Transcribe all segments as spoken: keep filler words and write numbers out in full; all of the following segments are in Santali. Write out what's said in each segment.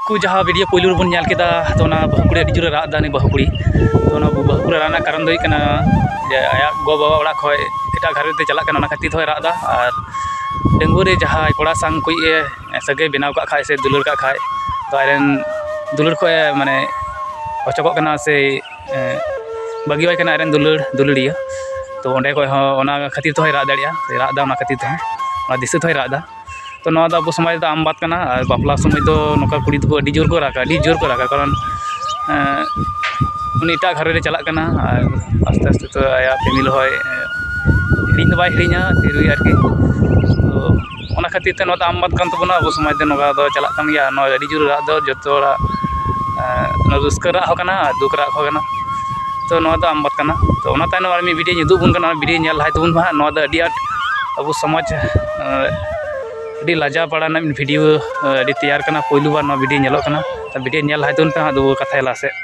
ᱠᱚ ᱡᱟᱦᱟᱸ video ᱯᱳᱭᱞᱳ ᱨᱮᱵᱚᱱ ᱧᱮᱞ ᱠᱮᱫᱟ, ᱛᱚ ᱚᱱᱟ ᱵᱟᱹᱦᱩ ᱠᱩᱲᱤ ᱟᱹᱰᱤ ᱡᱳᱨᱮ ᱨᱟᱜ ᱮᱫᱟ᱾ ᱩᱱᱤ ᱵᱟᱹᱦᱩ ᱠᱩᱲᱤ, ᱛᱚ ᱚᱱᱟ ᱵᱟᱹᱦᱩ ᱠᱩᱲᱤ ᱨᱟᱜ ᱨᱮᱱᱟᱜ ᱠᱟᱨᱚᱱ ᱫᱚ ᱦᱩᱭᱩᱜ ᱠᱟᱱᱟ ᱡᱮ ᱟᱭᱟᱜ ᱜᱚ ᱵᱟᱵᱟ ᱚᱲᱟᱜ ᱠᱷᱚᱱ ᱮᱴᱟᱜ ᱜᱷᱟᱨᱚᱸᱡᱽ ᱨᱮ ᱪᱟᱞᱟᱜ ᱠᱟᱱᱟ, ᱚᱱᱟ ᱠᱷᱟᱹᱛᱤᱨ ᱛᱮᱦᱚᱸᱭ ᱨᱟᱜ ᱮᱫᱟ᱾ ᱟᱨ ᱰᱟᱺᱜᱩᱣᱟᱹ ᱨᱮ ᱡᱟᱦᱟᱸᱭ ᱠᱚᱲᱟ ᱥᱟᱝ ᱠᱚ ᱤᱭᱟᱹ ᱥᱟᱹᱜᱟᱹᱭ ᱵᱮᱱᱟᱣ ᱠᱟᱜ ᱠᱷᱟᱡ ᱥᱮ ᱫᱩᱞᱟᱹᱲ ᱠᱟᱜ ᱠᱷᱟᱡ, ᱛᱚ ᱟᱡᱨᱮᱱ ᱫᱩᱞᱟᱹᱲ ᱠᱷᱚᱡ ᱮ ᱢᱟᱱᱮ ᱚᱪᱚᱜᱚᱜ ᱠᱟᱱᱟ ᱥᱮ, ᱮ, ᱵᱟᱹᱜᱤᱣᱟᱭ ᱠᱟᱱᱟ ᱟᱡᱨᱮᱱ ᱫᱩᱞᱟᱹᱲ ᱫᱩᱞᱟᱹᱲᱤᱭᱟᱹ᱾ ᱛᱚ ᱚᱸᱰᱮ ᱠᱷᱚᱡ ᱦᱚᱸ ᱚᱱᱟ ᱠᱷᱟᱹᱛᱤᱨ ᱛᱮᱦᱚᱸᱭ ᱨᱟᱜ ᱫᱟᱲᱮᱭᱟᱜᱼᱟ, ᱨᱟᱜ ᱮᱫᱟ ᱚᱱᱟ ᱠᱷᱟᱹᱛᱤᱨ ᱛᱮᱦᱚᱸ, ᱚᱱᱟ ᱫᱤᱥᱟᱹ ᱛᱮᱦᱚᱸᱭ ᱨᱟᱜ ᱮᱫᱟ᱾ ᱛᱚ ᱱᱚᱣᱟ ᱫᱚ ᱟᱵᱚ ᱥᱚᱢᱟᱡᱽ ᱨᱮᱫᱚ ᱟᱢ ᱵᱟᱛ ᱠᱟᱱᱟ᱾ ᱟᱨ ᱵᱟᱯᱞᱟ ᱥᱚᱢᱚᱭ ᱫᱚ ᱱᱚᱝᱠᱟ ᱠᱩᱲᱤ ᱫᱚᱠᱚ ᱟᱹᱰᱤ ᱡᱳᱨ ᱠᱚ ᱨᱟᱜᱟ, ᱟᱹᱰᱤ ᱡᱳᱨ ᱠᱚ ᱨᱟᱜᱟ, ᱠᱟᱨᱚᱱ ᱮᱸ, ᱩᱱᱤ ᱮᱴᱟᱜ ᱜᱷᱟᱨᱚᱸᱡᱽ ᱨᱮ ᱪᱟᱞᱟᱜ ᱠᱟᱱᱟ᱾ ᱟᱨ ᱟᱥᱛᱮ ᱟᱥᱛᱮ ᱛᱮ ᱟᱭᱟᱜ ᱯᱷᱮᱢᱮᱞᱤ ᱦᱚᱸᱭ, ᱮᱸ, ᱦᱤᱲᱤᱧ ᱫᱚ ᱵᱟᱭ ᱦᱤᱲᱤᱧᱟ ᱯᱷᱤᱨ ᱵᱷᱤ ᱟᱨᱠᱤ᱾ ᱛᱚ ᱚᱱᱟ ᱠᱷᱟᱹᱛᱤᱨ ᱛᱮ ᱱᱚᱣᱟ ᱫᱚ ᱟᱢ ᱵᱟᱛ ᱠᱟᱱ ᱛᱟᱵᱚᱱᱟ, ᱟᱵᱚ ᱥᱚᱢᱟᱡᱽ ᱫᱚ ᱱᱚᱝᱠᱟ ᱫᱚ ᱪᱟᱞᱟᱜ ᱠᱟᱱ ᱜᱮᱭᱟ᱾ ᱱᱚᱣᱟ ᱟᱹᱰᱤ ᱡᱳᱨ ᱨᱟᱜ ᱫᱚ ᱡᱚᱛᱚ ᱦᱚᱲᱟᱜ, ᱮᱸ, ᱨᱟᱹᱥᱠᱟᱹ ᱨᱟᱜ ᱦᱚᱸ ᱠᱟᱱᱟ ᱟᱨ ᱫᱩᱠ ᱨᱟᱜ ᱦᱚᱸ ᱠᱟᱱᱟ᱾ ᱛᱚ ᱱᱚᱣᱟ ᱫᱚ ᱟᱢ ᱵᱟᱛ ᱠᱟᱱᱟ᱾ ᱛᱚ ᱚᱱᱟ ᱛᱟᱭᱱᱚᱢ ᱟᱨ ᱢᱤᱫ ᱵᱷᱤᱰᱤᱭᱳᱧ ᱩᱫᱩᱜ ᱟᱵᱚᱱ ᱠᱟᱱᱟ, ᱚᱱᱟ ᱵᱷᱤᱰᱤᱭᱳ ᱧᱮᱞ ᱞᱟᱦᱟᱭ ᱛᱟᱵᱚᱱ ᱯᱮ ᱦᱟᱸᱜ᱾ ᱱᱚᱣᱟ ᱫᱚ ᱟᱹᱰᱤ ᱟᱸᱴ ᱟᱵᱚ ᱥᱚᱢᱟᱡᱽ, ᱮᱸ, ᱟᱹᱰᱤ ᱞᱟᱡᱟᱣ ᱯᱟᱲᱟ ᱨᱮᱱᱟᱜ ᱢᱤᱫ ᱵᱷᱤᱰᱤᱭᱳ, ᱮᱸ, ᱟᱹᱰᱤ ᱛᱮᱭᱟᱨ ᱠᱟᱱᱟ᱾ ᱯᱳᱭᱞᱳ ᱵᱟᱨ ᱱᱚᱣᱟ ᱵᱷᱤᱰᱤᱭᱳ ᱧᱮᱞᱚᱜ ᱠᱟᱱᱟ᱾ ᱛᱚ ᱵᱷᱤᱰᱤᱭᱳ ᱧᱮᱞ ᱞᱟᱦᱟᱭ ᱛᱟᱵᱚᱱ ᱯᱮ ᱦᱟᱸᱜ, ᱟᱫᱚ ᱵᱚ ᱠᱟᱛᱷᱟᱭᱟ ᱞᱟᱦᱟ ᱥᱮᱫ᱾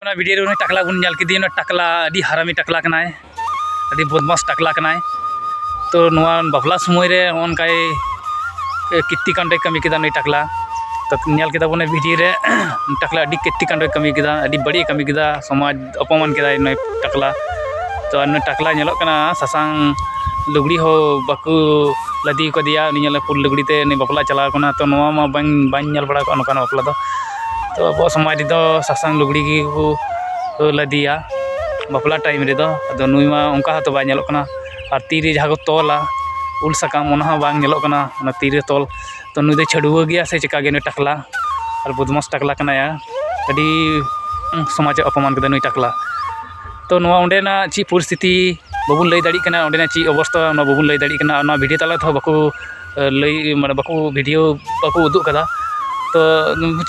ᱚᱱᱟ ᱵᱷᱤᱰᱤᱭᱳ ᱨᱮ ᱩᱱᱤ ᱴᱟᱠᱞᱟ ᱵᱚᱱ ᱧᱮᱞ ᱠᱮᱫᱮᱭᱟ, ᱚᱱᱟ ᱴᱟᱠᱞᱟ ᱟᱹᱰᱤ ᱦᱟᱨᱟᱢᱤ ᱴᱟᱠᱞᱟ ᱠᱟᱱᱟᱭ, ᱟᱹᱰᱤ ᱵᱚᱫᱢᱟᱥ ᱴᱟᱠᱞᱟ ᱠᱟᱱᱟᱭ᱾ ᱛᱚ ᱱᱚᱣᱟ ᱵᱟᱯᱞᱟ ᱥᱚᱢᱚᱭ ᱨᱮ ᱱᱚᱜᱼᱚ ᱱᱚᱝᱠᱟᱭ ᱠᱤᱨᱛᱤ ᱠᱟᱱᱰᱚᱭ ᱠᱟᱹᱢᱤ ᱠᱮᱫᱟ ᱱᱩᱭ ᱴᱟᱠᱞᱟ᱾ ᱛᱚ ᱧᱮᱞ ᱠᱮᱫᱟ ᱵᱚᱱ ᱵᱷᱤᱰᱤᱭᱳ ᱨᱮ, ᱴᱟᱠᱞᱟ ᱟᱹᱰᱤ ᱠᱤᱨᱛᱤ ᱠᱟᱱᱰᱚᱭ ᱠᱟᱹᱢᱤ ᱠᱮᱫᱟ, ᱟᱹᱰᱤ ᱵᱟᱹᱲᱤᱡ ᱮ ᱠᱟᱹᱢᱤ ᱠᱮᱫᱟ, ᱥᱚᱢᱟᱡᱽ ᱚᱯᱚᱢᱟᱱ ᱠᱮᱫᱟᱭ ᱱᱩᱭ ᱴᱟᱠᱞᱟ᱾ ᱛᱚ ᱟᱨ ᱱᱩᱭ ᱴᱟᱠᱞᱟ ᱧᱮᱞᱚᱜ ᱠᱟᱱᱟ ᱥᱟᱥᱟᱝ ᱞᱩᱜᱽᱲᱤ ᱦᱚᱸ ᱵᱟᱠᱚ ᱞᱟᱫᱮ ᱠᱟᱫᱮᱭᱟ, ᱩᱱᱤ ᱧᱮᱞᱮ ᱯᱩᱸᱰ ᱞᱩᱜᱽᱲᱤ ᱛᱮ ᱩᱱᱤ ᱵᱟᱯᱞᱟ ᱪᱟᱞᱟᱣ ᱠᱟᱱᱟ᱾ ᱛᱚ ᱱᱚᱣᱟ ᱢᱟ ᱵᱟᱹᱧ, ᱵᱟᱹᱧ ᱧᱮᱞ ᱵᱟᱲᱟ ᱠᱟᱜᱼᱟ ᱱᱚᱝᱠᱟᱱᱟᱜ ᱵᱟᱯᱞᱟ ᱫᱚ᱾ ᱛᱚ ᱟᱵᱚᱣᱟᱜ ᱥᱚᱢᱟᱡᱽ ᱨᱮᱫᱚ ᱥᱟᱥᱟᱝ ᱞᱩᱜᱽᱲᱤ ᱜᱮᱠᱚ ᱞᱟᱫᱮᱭᱟ ᱵᱟᱯᱞᱟ ᱴᱟᱭᱤᱢ ᱨᱮᱫᱚ᱾ ᱟᱫᱚ ᱱᱩᱭ ᱢᱟ ᱚᱱᱠᱟ ᱦᱚᱸᱛᱚ ᱵᱟᱭ ᱧᱮᱞᱚᱜ ᱠᱟᱱᱟ᱾ ᱟᱨ ᱛᱤᱨᱮ ᱡᱟᱦᱟᱸ ᱠᱚ ᱛᱚᱞᱟ ᱩᱞ ᱥᱟᱠᱟᱢ, ᱚᱱᱟ ᱦᱚᱸ ᱵᱟᱝ ᱧᱮᱞᱚᱜ ᱠᱟᱱᱟ, ᱚᱱᱟ ᱛᱤᱨᱮ ᱛᱚᱞ᱾ ᱛᱚ ᱱᱩᱭ ᱫᱚ ᱪᱷᱟᱹᱰᱩᱣᱟᱹ ᱜᱮᱭᱟ ᱥᱮ ᱪᱮᱠᱟ ᱜᱮᱭᱟ ᱱᱩᱭ ᱴᱟᱠᱞᱟ? ᱟᱨ ᱵᱚᱫᱢᱟᱥ ᱴᱟᱠᱞᱟ ᱠᱟᱱᱟᱭᱟ, ᱟᱹᱰᱤ ᱥᱚᱢᱟᱡᱽ ᱮ ᱚᱯᱚᱢᱟᱱ ᱠᱮᱫᱟ ᱱᱩᱭ ᱴᱟᱠᱞᱟ᱾ ᱛᱚ ᱱᱚᱣᱟ ᱚᱸᱰᱮᱱᱟᱜ ᱪᱮᱫ ᱯᱚᱨᱤᱥᱛᱷᱤᱛᱤ ᱵᱟᱵᱚᱱ ᱞᱟᱹᱭ ᱫᱟᱲᱮᱭᱟᱜ ᱠᱟᱱᱟ, ᱚᱸᱰᱮᱱᱟᱜ ᱪᱮᱫ ᱚᱵᱚᱥᱛᱟ ᱚᱱᱟ ᱵᱟᱵᱚᱱ ᱞᱟᱹᱭ ᱫᱟᱲᱮᱭᱟᱜ ᱠᱟᱱᱟ᱾ ᱟᱨ ᱱᱚᱣᱟ ᱵᱷᱤᱰᱤᱭᱳ ᱛᱟᱞᱟ ᱛᱮᱦᱚᱸ ᱵᱟᱠᱚ, ᱮ, ᱞᱟᱹᱭ, ᱢᱟᱱᱮ ᱵᱟᱠᱚ ᱵᱷᱤᱰᱤᱭᱳ ᱵᱟᱠᱚ ᱩᱫᱩᱜ ᱠᱟᱫᱟ᱾ ᱛᱚ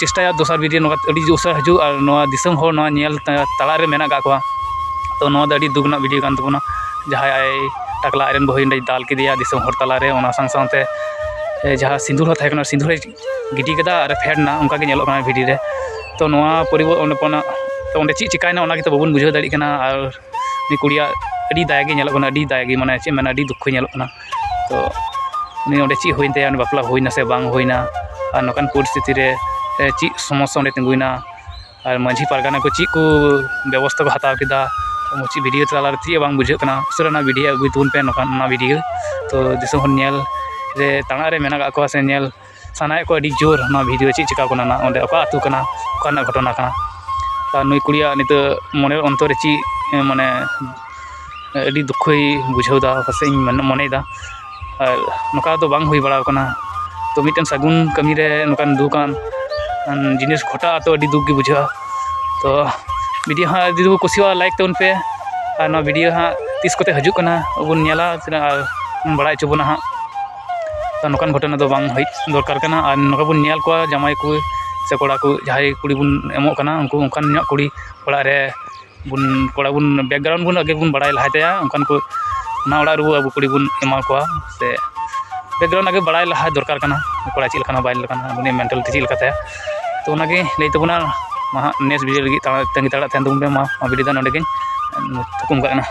ᱪᱮᱥᱴᱟᱭᱟ ᱫᱚᱥᱟᱨ ᱵᱷᱤᱰᱤᱭᱳ ᱱᱚᱝᱠᱟ ᱟᱹᱰᱤ ᱩᱥᱟᱹᱨᱟ ᱦᱤᱡᱩᱜ ᱟᱨ ᱱᱚᱣᱟ ᱫᱤᱥᱚᱢ ᱦᱚᱲ ᱱᱚᱣᱟ ᱧᱮᱞ ᱛᱟ-, ᱛᱟᱞᱟᱨᱮ ᱢᱮᱱᱟᱜ ᱠᱟᱜ ᱠᱚᱣᱟ᱾ ᱛᱚ ᱱᱚᱣᱟ ᱫᱚ ᱟᱹᱰᱤ ᱫᱩᱠ ᱨᱮᱱᱟᱜ ᱵᱷᱤᱰᱤᱭᱳ ᱠᱟᱱ ᱛᱟᱵᱚᱱᱟ᱾ ᱡᱟᱦᱟᱸᱭ ᱟᱡ ᱴᱟᱠᱞᱟ ᱟᱡᱨᱮᱱ ᱵᱟᱹᱦᱩᱭ ᱚᱸᱰᱮᱭ ᱫᱟᱞ ᱠᱮᱫᱮᱭᱟ ᱫᱤᱥᱚᱢ ᱦᱚᱲ ᱛᱟᱞᱟᱨᱮ, ᱚᱱᱟ ᱥᱟᱶ ᱥᱟᱶᱛᱮ, ᱮ, ᱡᱟᱦᱟᱸ ᱥᱤᱸᱫᱩᱨ ᱦᱚᱸ ᱛᱟᱦᱮᱸ ᱠᱟᱱᱟ, ᱥᱤᱸᱫᱩᱨᱮ ᱜᱤᱰᱤ ᱠᱮᱫᱟ ᱟᱨ ᱯᱷᱮᱰ ᱮᱱᱟ, ᱚᱱᱠᱟ ᱜᱮ ᱧᱮᱞᱚᱜ ᱠᱟᱱᱟ ᱵᱷᱤᱰᱤᱭᱳ ᱨᱮ᱾ ᱛᱚ ᱱᱚᱣᱟ ᱯᱚᱨᱤᱵᱚᱨ-, ᱚᱸᱰᱮ ᱠᱷᱚᱱᱟᱜ, ᱛᱚ ᱚᱸᱰᱮ ᱪᱮᱫ ᱪᱤᱠᱟᱭᱮᱱᱟ ᱚᱱᱟ ᱜᱮᱛᱚ ᱵᱟᱵᱚᱱ ᱵᱩᱡᱷᱟᱹᱣ ᱫᱟᱲᱮᱭᱟᱜ ᱠᱟᱱᱟ᱾ ᱟᱨ ᱩᱱᱤ ᱠᱩᱲᱤᱭᱟᱜ ᱟᱹᱰᱤ ᱫᱟᱭᱟ ᱜᱮ ᱧᱮᱞᱚᱜ ᱠᱟᱱᱟ, ᱟᱹᱰᱤ ᱫᱟᱭᱟ ᱜᱮ, ᱢᱟᱱᱮ ᱪᱮᱫ ᱮᱢ ᱢᱮᱱᱟ, ᱟᱹᱰᱤ ᱫᱩᱠᱠᱷᱚᱭ ᱧᱮᱞᱚᱜ ᱠᱟᱱᱟ᱾ ᱛᱚ ᱩᱱᱤ ᱚᱸᱰᱮ ᱪᱮᱫ ᱦᱩᱭᱮᱱ ᱛᱟᱭᱟ, ᱩᱱᱤ ᱵᱟᱯᱞᱟ ᱦᱩᱭᱱᱟ ᱥᱮ ᱵᱟᱝ ᱦᱩᱭᱱᱟ, ᱟᱨ ᱱᱚᱝᱠᱟᱱ ᱯᱚᱨᱤᱥᱛᱷᱤᱛᱤ ᱨᱮ, ᱮ, ᱪᱮᱫ ᱥᱚᱢᱚᱥᱥᱟ ᱚᱸᱰᱮ ᱛᱤᱸᱜᱩᱭᱮᱱᱟ, ᱟᱨ ᱢᱟᱹᱡᱷᱤ ᱯᱟᱨᱜᱟᱱᱟ ᱠᱚ ᱪᱮᱫ ᱠᱚ ᱵᱮᱵᱚᱥᱛᱷᱟ ᱠᱚ ᱦᱟᱛᱟᱣ ᱠᱮᱫᱟ, ᱪᱮᱫ ᱵᱷᱤᱰᱤᱭᱳ ᱛᱟᱞᱟ ᱨᱮ ᱪᱮᱫ ᱦᱚᱸ ᱵᱟᱝ ᱵᱩᱡᱷᱟᱹᱜ ᱠᱟᱱᱟ᱾ ᱩᱥᱟᱹᱨᱟ ᱚᱱᱟ ᱵᱷᱤᱰᱤᱭᱳ ᱟᱹᱜᱩᱭ ᱛᱟᱵᱚᱱ ᱯᱮ, ᱱᱚᱝᱠᱟᱱ ᱚᱱᱟ ᱵᱷᱤᱰᱤᱭᱳ᱾ ᱛᱚ ᱫᱤᱥᱚᱢ ᱦᱚᱲ ᱧᱮᱞ ᱨᱮ ᱛᱟᱲᱟᱜ ᱨᱮ ᱢᱮᱱᱟᱜ ᱠᱟᱜ ᱠᱚᱣᱟ ᱥᱮ ᱧᱮᱞ ᱥᱟᱱᱟᱭᱮᱫ ᱠᱚᱣᱟ ᱟᱹᱰᱤ ᱡᱳᱨ ᱱᱚᱣᱟ ᱵᱷᱤᱰᱤᱭᱳ ᱪᱮᱫ ᱪᱤᱠᱟ ᱠᱟᱱᱟ, ᱱᱟ-, ᱚᱸᱰᱮ ᱚᱠᱟ ᱟᱹᱛᱩ ᱠᱟᱱᱟ, ᱚᱠᱟ ᱨᱮᱱᱟᱜ ᱜᱷᱚᱴᱚᱱᱟ ᱠᱟᱱᱟ᱾ ᱟᱨ ᱱᱩᱭ ᱠᱩᱲᱤᱭᱟᱜ ᱱᱤᱛᱚᱜ ᱢᱚᱱᱮ ᱚᱱᱛᱚᱨ ᱨᱮ ᱪᱮᱫ, ᱢᱟᱱᱮ, ᱟᱹᱰᱤ ᱫᱩᱠᱠᱷᱚᱭ ᱵᱩᱡᱷᱟᱹᱣ ᱮᱫᱟ ᱯᱟᱥᱮᱡ ᱤᱧ ᱢᱚᱱᱮ-, ᱢᱚᱱᱮᱭᱮᱫᱟ᱾ ᱟᱨ ᱱᱚᱝᱠᱟ ᱫᱚ ᱵᱟᱝ ᱦᱩᱭ ᱵᱟᱲᱟ ᱟᱠᱟᱱᱟ᱾ ᱛᱚ ᱢᱤᱫᱴᱮᱱ ᱥᱟᱹᱜᱩᱱ ᱠᱟᱹᱢᱤ ᱨᱮ ᱱᱚᱝᱠᱟᱱ ᱫᱩᱠᱟᱱ, ᱟᱱ ᱡᱤᱱᱤᱥ ᱜᱷᱚᱴᱟᱜᱼᱟ ᱛᱚ ᱟᱹᱰᱤ ᱫᱩᱠ ᱜᱮ ᱵᱩᱡᱷᱟᱹᱜᱼᱟ᱾ ᱛᱚ ᱵᱷᱤᱰᱤᱭᱳ ᱦᱟᱸᱜ ᱡᱩᱫᱤ ᱠᱚ ᱠᱩᱥᱤᱭᱟᱜᱼᱟ, ᱞᱟᱭᱤᱠ ᱛᱟᱵᱚᱱ ᱯᱮ᱾ ᱟᱨ ᱱᱚᱣᱟ ᱵᱷᱤᱰᱤᱭᱳ ᱦᱟᱸᱜ ᱛᱤᱥ ᱠᱚᱛᱮ ᱦᱤᱡᱩᱜ ᱠᱟᱱᱟ, ᱵᱚᱱ ᱧᱮᱞᱟ ᱛᱤᱱᱟᱹᱜ ᱟᱨ ᱵᱟᱲᱟᱭ ᱦᱚᱪᱚ ᱵᱚᱱᱟ ᱦᱟᱸᱜ᱾ ᱛᱚ ᱱᱚᱝᱠᱟᱱ ᱜᱷᱚᱴᱚᱱᱟ ᱫᱚ ᱵᱟᱝ ᱦᱩᱭ ᱫᱚᱨᱠᱟᱨ ᱠᱟᱱᱟ᱾ ᱟᱨ ᱱᱚᱝᱠᱟ ᱵᱚᱱ ᱧᱮᱞ ᱠᱚᱣᱟ ᱡᱟᱶᱟᱭ ᱠᱚ ᱥᱮ ᱠᱚᱲᱟ ᱠᱚ, ᱡᱟᱦᱟᱸᱭ ᱠᱩᱲᱤ ᱵᱚᱱ ᱮᱢᱚᱜ ᱠᱟᱱᱟ, ᱩᱱᱠᱩ ᱚᱱᱠᱟᱱ ᱧᱚᱜ ᱠᱩᱲᱤ ᱚᱲᱟᱜ ᱨᱮ ᱵᱚᱱ, ᱠᱚᱲᱟ ᱵᱚᱱ, ᱵᱮᱠᱜᱨᱟᱣᱩᱱᱰ ᱵᱚᱱ ᱟᱜᱮ ᱵᱚᱱ ᱵᱟᱲᱟᱭ ᱞᱟᱦᱟᱭ ᱛᱟᱭᱟ, ᱚᱱᱠᱟᱱ ᱠᱚ ᱚᱱᱟ ᱚᱲᱟᱜ ᱨᱮᱵᱚ ᱟᱵᱚ ᱠᱩᱲᱤ ᱵᱚᱱ ᱮᱢᱟ ᱠᱚᱣᱟ᱾ ᱥᱮ ᱵᱮᱠᱜᱨᱟᱣᱩᱱᱰ ᱟᱜᱮ ᱵᱟᱲᱟᱭ ᱞᱟᱦᱟ ᱫᱚᱨᱠᱟᱨ ᱠᱟᱱᱟ, ᱠᱚᱲᱟ ᱪᱮᱫ ᱞᱮᱠᱟᱱᱟ, ᱵᱟᱭ ᱞᱮᱠᱟᱱᱟ, ᱩᱱᱤᱭᱟᱜ ᱢᱮᱱᱴᱟᱞᱤᱴᱤ ᱪᱮᱫ ᱞᱮᱠᱟ ᱛᱟᱭᱟ᱾ ᱛᱚ ᱚᱱᱟᱜᱮ ᱞᱟᱹᱭ ᱛᱟᱵᱚᱱᱟ᱾ ᱢᱟ ᱦᱟᱸᱜ ᱱᱮᱠᱥᱴ ᱵᱷᱤᱰᱤᱭᱳ ᱞᱟᱹᱜᱤᱫ ᱛᱟᱲᱟ-, ᱛᱟᱺᱜᱤ ᱛᱟᱲᱟᱜ ᱛᱟᱦᱮᱱ ᱛᱟᱵᱚᱱ ᱯᱮ᱾ ᱢᱟ ᱱᱚᱣᱟ ᱵᱷᱤᱰᱤᱭᱳ ᱫᱚ ᱱᱚᱰᱮ ᱜᱮᱧ ᱛᱷᱩᱠᱩᱢ ᱠᱟᱜ ᱠᱟᱱᱟ᱾